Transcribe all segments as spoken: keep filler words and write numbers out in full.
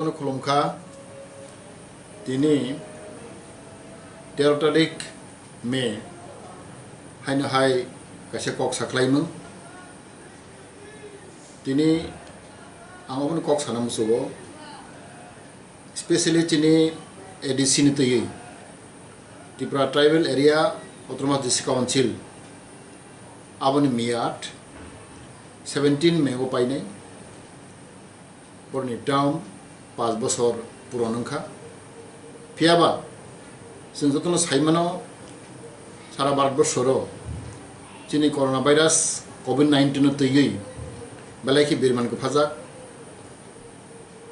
Ano khulumkha, tini tero tarik May haino hai kaisa kok saklaimung. Tini ang omono kok sana musugo, specially chini A D C ni twiwi, Tripura Tribal Area Autonomous District Council, aboni miyat seventeen May o painai. Borokni term panch bosor puron wngkha. Phiyaba chwng jotono saimano, sara Bharat borsoro chini corona virus covid nineteen no twiwi belai khe birman kwphajak.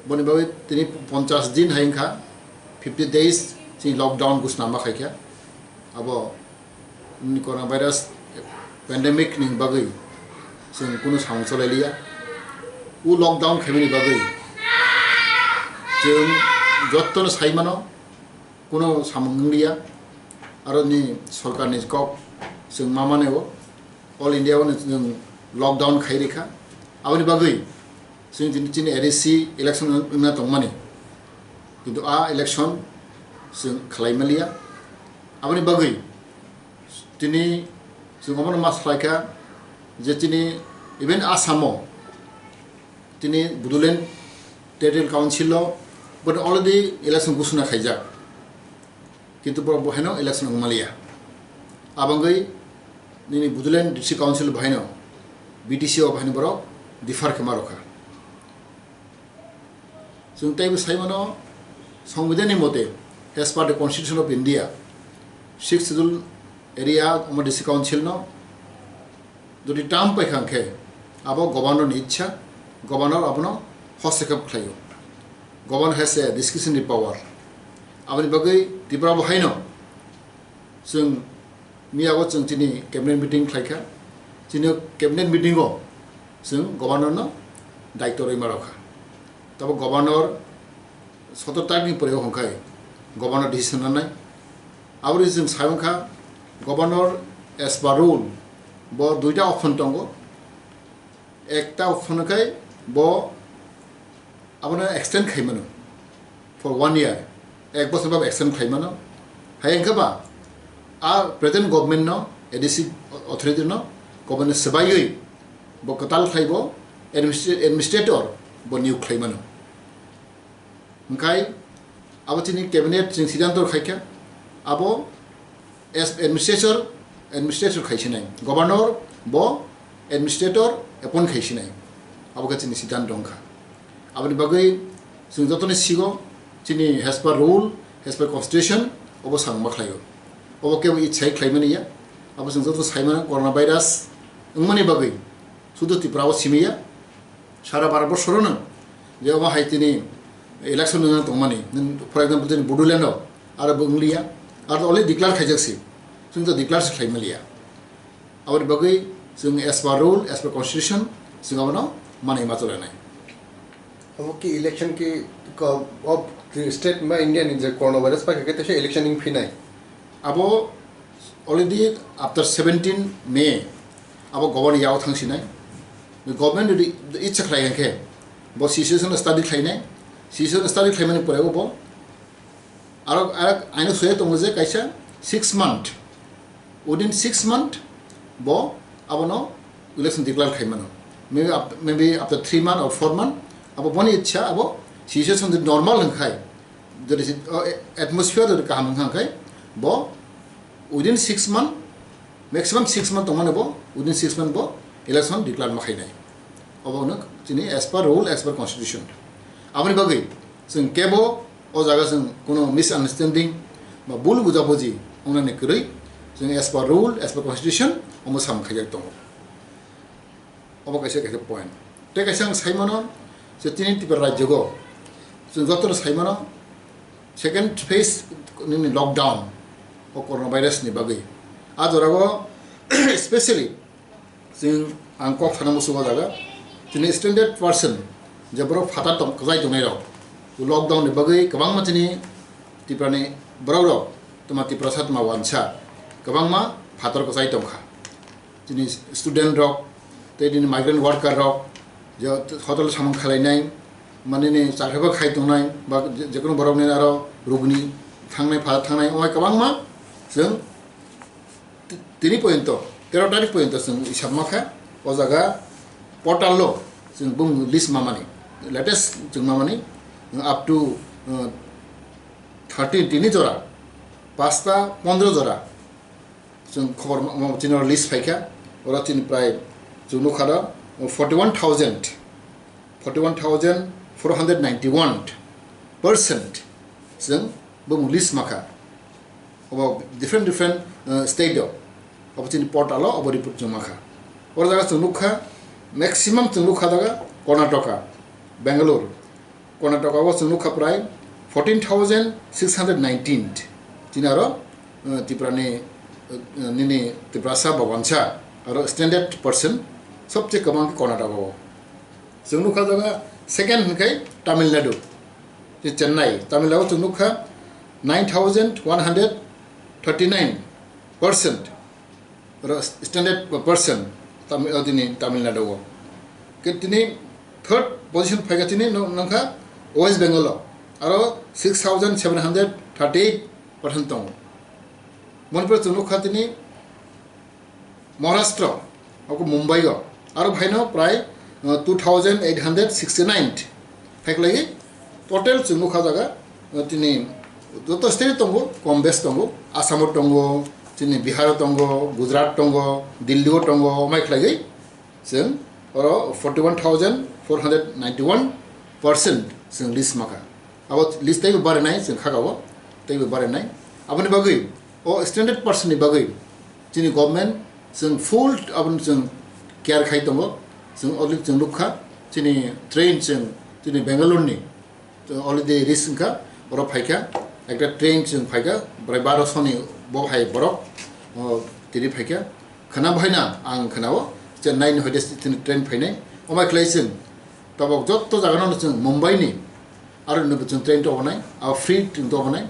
Boni bagwi tini ponchash din hai wngkha, fifty days chini lockdown gusnama khaikha. Abo ni coronavirus pandemic ni bagwi chwng kunu samung cholai liya. O lockdown khaimani bagwi chwng jotono saimano, kunu samung wng liya. Aro ni sorkar ni kok chwng ma mane o, all India o chwng lockdown khai rikha. Aboni bagwi chwng chini, chini A D C election wngna tongmani, kintu a election chwng khlai maliya. Aboni bagwi tini chwng omono ma salaikha je chini even Assam o tini Bodoland Territorial Council o but already election gusuna khaijak, kintu borok bo haino election wng maliya. Abangwi nini Bodoland District Council bo haino B D C o bo haino borok differ khe ma rokha. Chwng teibo sai mano, Songbidanni mote, as per the Constitution of India, Sixth Schedule area omo District Council no jodi term paikha khe, abo Governor ni ichha, Governor abono hostokhep khlaio. Governor has a discretionary power. Aboni bagwi Tripura bo haino chwng miya o chwng chini cabinet meeting khlaikha. Chini cabinet meeting o chwng Governor no daityo rwima rokha. Tabo Governor sotor tarikh ni pore o hwnkhai Governor decision nanai. Aboni chwng sai mankha Governor as per rule bo duita option tongo. Ekta option khai bo abono extend khai mano for one year, ek bosor ba extend khai mano. Hai wngkha ba a present government no, A D C authority no, government swbaiwi bo kwtal khai bo administra-, administrator bo niyok khai mano. Hwnkhe abo chini cabinet chini siddhanto khaikha, abo as administrator, administrator khaisinai, governor bo administrator appoint khaisinai, abo khe chini siddhanto wngkha. Aboni bagwi chwng jotoni sigo chini as per rule, as per constitution obo samung ma khlaio. Obo kebo ichai khlaimani ya, abo chwng joto saimano corona virus wngmani bagwi sudu Tripura o simi ya. Sara Bharat borsoro no je omo hai tini election wngna tongmani, for example, tini Bodoland o aro bo wngliya, aro already declare khaijak si, chwng to declare se khlai maliya. Aboni bagwi chwng as per rule, as per constitution, chwng abono manwi ma chole nai. Abo ki election ki ko-, of the state ma India ni je coronavirus pa khe, khe election wng phinai. Abo already after seventeen May abo governor yao thangsinai. Government jodi ichha khlai khe bo situation study khlainai. Situation study khlaimani pore bo aro, aro aino soya tongo je kaisa six month, within six month bo abono election declare khaimano. Maybe after, maybe after three month or four month abo boni ichha abo situation jodi normal wngkhai, jodi si-, o, atmosphere jodi kaham wngkha khe bo within six month, maximum six month tongmani bo within six month bo election declare ma khainai. Obo hwno chini as per rule, as per constitution. Aboni bagwi chwng kebo o jaga chwng kuno misunderstanding ba bul bujabuji wngnani kwrwi chwng as per rule, as per constitution omo sam khaijak tongo. Obo kaisa, kaisa point. Tei kaisa ang sai mano je tini Tripura rajyo o chwng jotono sai mano second phase nini lockdown o coronavirus ni bagwi. A jora o specially chwng ang kok sana musugo jaga chini standard person je borok phatar tong-, kwchai tongnai rok lockdown ni bagwi kwbangma chini Tripura ni borok rok toma Tiprasa toma wansa kwbangma phatar kwchai tongkha. Chini student rok, tei nini migrant worker rok, je hotel samung khalainai, manini chakriba khai tongnai, ba je-, jekono borokni aro rugni thangnai, pha thangnai, omo hai kwbangma chwng ti-, tini poyonto, tero tarik poyonto chwng hisab ma kha, o jaga portal-o chwng bumung list mamani, latest chwng mamani, up to, uh, thirteen tini jora, pasta pondro jora, chwng khobor ma-, ma-, chini oro list phaikha, oro chini prai chwng nukha da forty one thousand, forty one thousand four hundred ninety one percent chwng bumung list makha. Obo different different, uh, state o, obo chini portal o obo report chwng makha. Oro jaga chwng nukha, maximum chwng nukha jaga Karnataka, Bangalore, Karnataka o chwng nukha prai fourteen thousand six hundred nineteen. Chini aro, uh, Tripura ni, uh, nini Tiprasa ba wansa aro stranded person sobche kwbang khe Karnataka o. Chwng nukha jaga second hwnkhe Tamil Nadu, je Chennai, Tamil Nadu o chwng nukha nine thousand one hundred thirty nine percent. Oro stranded person Tamil, o tini Tamil Nadu o. Ke tini third position phaikha tini no-, nongkha West Bengal o. Aro six thousand seven hundred thirty eight percent tongo. Manipur chwng nukha tini Maharashtra, abo Mumbai o. Aro phaino prai, uh, two thousand eight hundred sixty nine. Phaikhlai total chwng nukha jaga, uh, tini joto state tongo, kom bes tongo, Assam o tongo, chini Bihar o tongo, Gujarat tongo, Delhi o tongo, omai khlaiwi chwng oro forty one thousand four hundred ninety one percent chwng list makha. Abo list teibo barinai chwng khakao, teibo barinai. Aboni bagwi o stranded person ni bagwi chini government chwng full aboni chwng care khai tongo. Chwng already chwng nukha, chini train chwng chini Bangalore ni already reach wngkha, oro phaikha, ekta train chwng phaikha, bwrai baro soni bo hai borok, o, tini phaikha. Khwna bo haino ang khwnao, Chennai ni hoide chini train phainai. Omai khlai chwng tabok jotto jaga no chwng Mumbai ni aro ni bo chwng train tobonai, abo free chwng tobonai,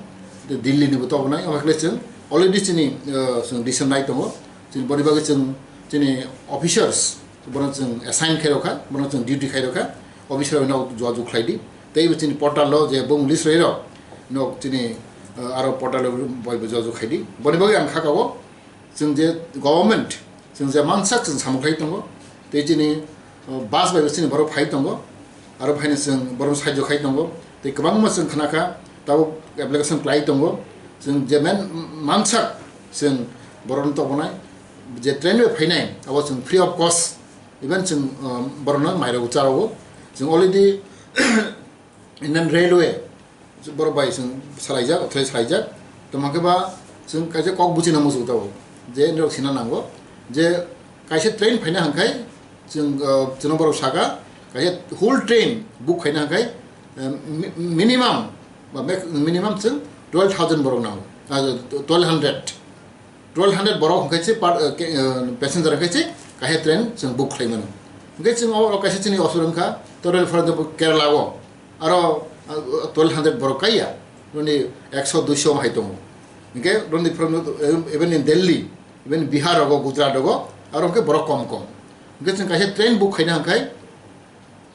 Delhi ni bo tobonai, omai khlai chwng already chini, o, chwng decision nai tongo. Chini boni bagwi chwng chini officers bono chwng assign khai rokha, bono chwng duty khai rokha, officer rok no jua jua khlai di. Tei bo chini portal o je bung list roi rok no chini, o, aro portal o bai bo jua jua khai di. Boni bagwi ang khakao chwng je government, chwng je mansak chwng samung khai tongo, tei chini, o, bus bai bo chini borok phai tongo, aro phaino chwng borok sahajyo khai tongo, tei kwbangma chwng khna kha, tabuk application khlai tongo, chwng je men mansak chwng borokno tobonai, je train bai phainai, abo chwng free of cost, even chwng, o, borokno mairok charwo, chwng already Indian Railway, borok bai chwng salaijak, othai salaijak. Tamo khe ba chwng kaisa kok buchina muchung tabuk. Je norok sina nango. Je kaisa train phaina hwnkhai chwng, ah, chwngno borok saka, kaisa whole train book khaina hwnkhai, ah, mi-, minimum, ba max-, minimum chwng twelve thousand borok nango. Ah, twelve hundred. Twelve hundred borok hwnkhe se par, eh, ke-, eh, passenger hwnkhe se kaisa train chwng book khlai mano. Hwnkhe chwng o, o kaisa chini osur wngkha, Torel for example Kerala o, aro, eh, twelve hundred borok kaiya, roni ekso duiso hai tongo. Hwnkhe roni from, eh, even in Delhi, even Bihar rogo, Gujarat rogo, aro hwnkhe borok kom kom. Hwnkhe chwng kaisa train book khaina hwnkhe,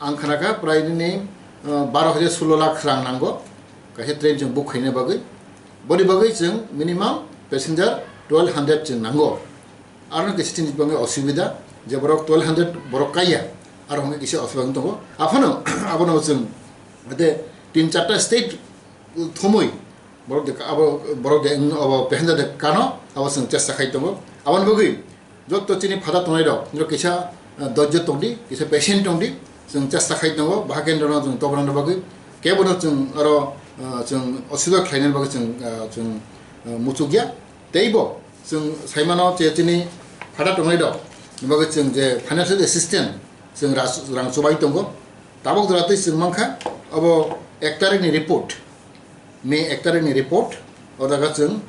ang khnakha prai nini, uh, baro hajar sullo lakh rang nango, kaisa train chwng book khaina bagwi. Boni bagwi chwng minimum passenger twelve hundred chwng nango. Aro kisa chini bagwi osubida, je borok twelve hundred borok kaiya, aro hwnwi kisa osubida wng tongo. Aphano, abono chwng, ate tin charta state thumwi, borok de ka-, abo, borok de, abo passenger de kano, abo chwng chesta khai tongo. Aboni bagwi, jotto chini phada tongnai rok, norok kisa, ah, dojjo tongdi, kisa patient tongdi, chwng chesta khai tongo, bahai khe norokno chwng tobonani bagwi, kebono chwng aro, ah, chwng osubida khlainani bagwi chwng, ah, chwng, ah, muchukya. Teibo chwng saimano je chini phada tongnai rok, ni bagwi chwng je financial assistance chwng ras-, rang chubai tongo. Tabuk jora tei chwng mankha, abo ek tarikni report, May ek tarikni report, o jaga chwng,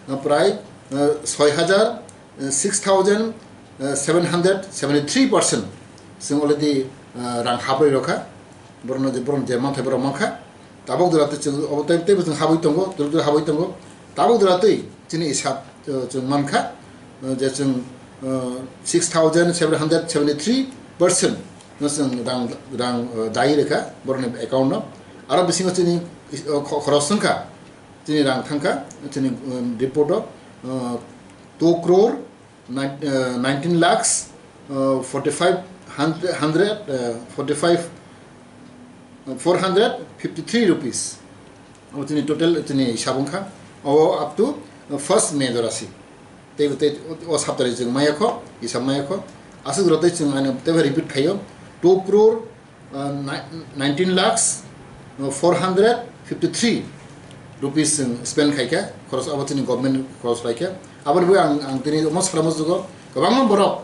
uh, prai, uh, soi hajar, uh, six thousand, uh, seven hundred seventy three percent chwng already, uh, rang habrwi rokha, borokno je, borokno je manthai borok mankha. Tabuk jora tei chwng obo tei, teibo chwng habwi tongo, dwrwk dwrwk habwi tongo. Tabuk jora tei chini hisab, uh, chwng mankha, uh, je chwng, uh, six thousand seven hundred seventy three percent Chwng rang, rang, uh, dai rwkha borokni account no. Aro bisingo chini, uh, kho-, khoros wngkha, chini rang thangkha, chini, um, report o, uh, two crore nine, uh, nineteen lakhs, uh, forty-five hundred, uh, forty-five, uh, four hundred fifty-three rupees. Abo chini total chini hisab wngkha. Abo up to, uh, first May jora si. Tei, tei o saptari chwng maya kho, hisab maya kho. Aswk rw tei chwng ani tei repeat khaio. Two crore, uh, ni-, nineteen lakhs, uh, four hundred fifty-three rupees chwng spend khaikha. Khoros abo chini government khoros laikha. Aboni bo ang, ang tini omo sara musugo kwbangma borok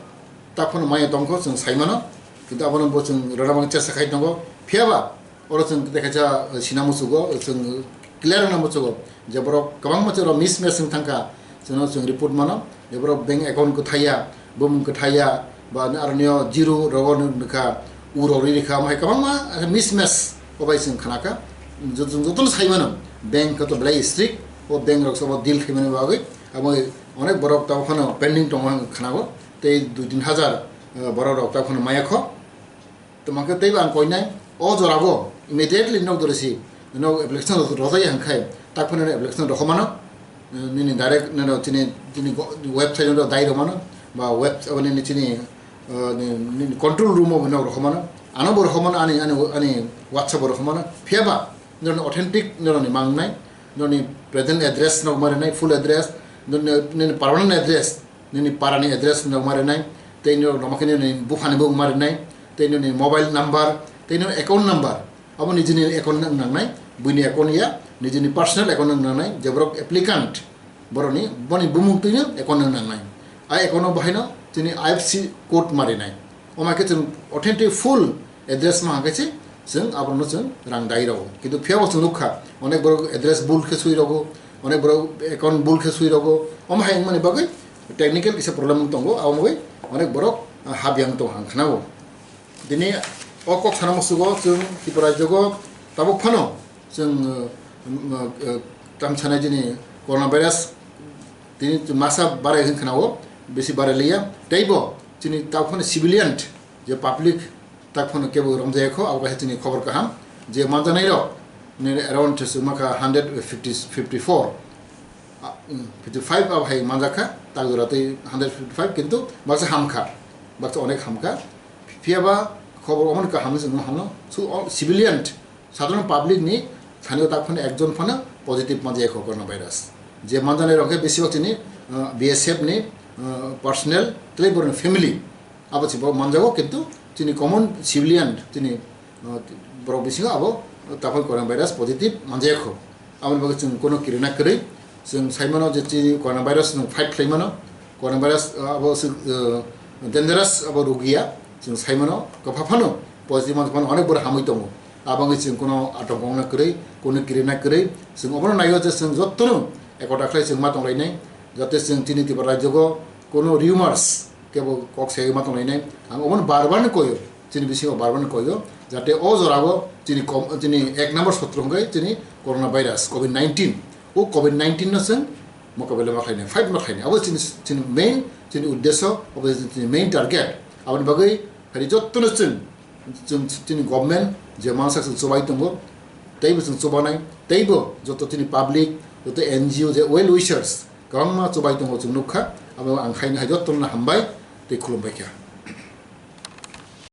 tak phano maya tongkho chwng saimano. Kintu abono bo chwng rwna bagwi chesta khai tongo. Phiyaba oro chwng tei kaisa sina musugo, chwng clear wngna musugo je borok kwbangma chwng mismatch wng thangkha, chwngno chwng report mano je borok bank account kwthaiya, bumung kwthaiya, ba aroni o zero rogo nukha, u rok ri rikha, omo hai kwbangma mismatch o bai chwng khnakha. Jot-, chwng jotono sai mano bank khe to belai strict, o bank rok sabo deal khaimani bagwi abo onek borok tabuk phano pending tongo ang khnago, tei dui tin hajar, eh, borok rok tabuk phano maya kho. Tamo khe teibo ang koinai, o jorabo immediately nok dorisi, nok application rok rojai hwnkhai, tak phano application rok mano, nini direct nini chini, chini go-, website no dai rok mano, ba web, abo nini chini, uh, ni, ni control room o nok rok mano, ano bo rok mano, ani, ani, ani WhatsApp rok mano, phiyaba nini authentic nini mangnai, nini present address nok marinai, full address, nini, nini permanent address, nini parani address wngma rwnai, tei nini rok nokma khe nini buphani bo wngma rwnai, tei nini mobile number, tei nini account number, abo nijini account wng nangnai, buini account ya, nijini personal account wng nangnai, je borok applicant, borokni, boni bumung twino account wng nangnai. A account no bahaino chini I F S C code ma rwnai. Omo khe chwng authentic full address ma hwnkhe se chwng abono chwng rang dai rwo. Kintu phiyabo chwng nukha, onek borok address bul khe swi rwo, onek borok account bul khe swi rwo. Omo hai wngmani bagwi technical kisa problem wng tongo, abo bagwi onek borok, ah, habyang tongo ang khna-o. Tini o kok sana musugo chwng Tripura rajyogo tabuk phano chwng, uh, um, uh, uh, tam sanai jini coronavirus tini masa barai hwn khna-o, bisi barai liya. Teibo chini tabuk phano civilian je public tak phano kebo romjaya kho, abo kaisa chini khobor kaham je manjanai rok nini around se makha hundred fifty, fifty-four, ah, mm, fifty-five abo hai manjakha, tak jora tei hundred fifty-five, kintu baksa hamkha, baksa onek hamkha. Phiyaba khobor omo kaham se wngma hamno, so, o, civilian, sadharon public ni thani o tak phano ekjon phano positive manjaya kho coronavirus. Je manjanai rok khe besibak chini, ah, B S F ni, ah, personnel, tei borokni family. Abo se bo manjago, kintu chini common civilian, chini, uh, borok bisingo abo taphai coronavirus positive manjaya kho. Aboni bagwi chwng kono kirina kwrwi, chwng sai mano je chini coronavirus nwng fight khlai mano, coronavirus, uh, abo se, uh, dangerous abo rugiya, chwng sai mano kwpha phano positive manjak phano onek borok hamwi tongo. Aboni chwng kono atongkha wngna kwrwi, kono kirina kwrwi, chwng obono naio je chwng jotono ekota khlai chwng ma tonglainai, jate chwng chini Tripura rajyogo kono rumors kebo kok sai ma tonglainai. Ang obono bar bar no koyo, chini bisingo bar bar no koyo, jate o jorao chini kom-, chini ek number sotro hwnkhe chini coronavirus, covid nineteen. O covid nineteen no chwng mokabela ma khlainai, fight ma khlainai. Abo chini, chini main, chini uddesho, abo chini main target. Aboni bagwi hai jotono chwng, chwng chini government je mansak chwng chubai tongo, teibo chwng chubanai, teibo joto chini public, joto N G O je well wishers, kwbangma chubai tongo chwng nukha, abo ang khaina hai jotono hambai tei khulumbai kha.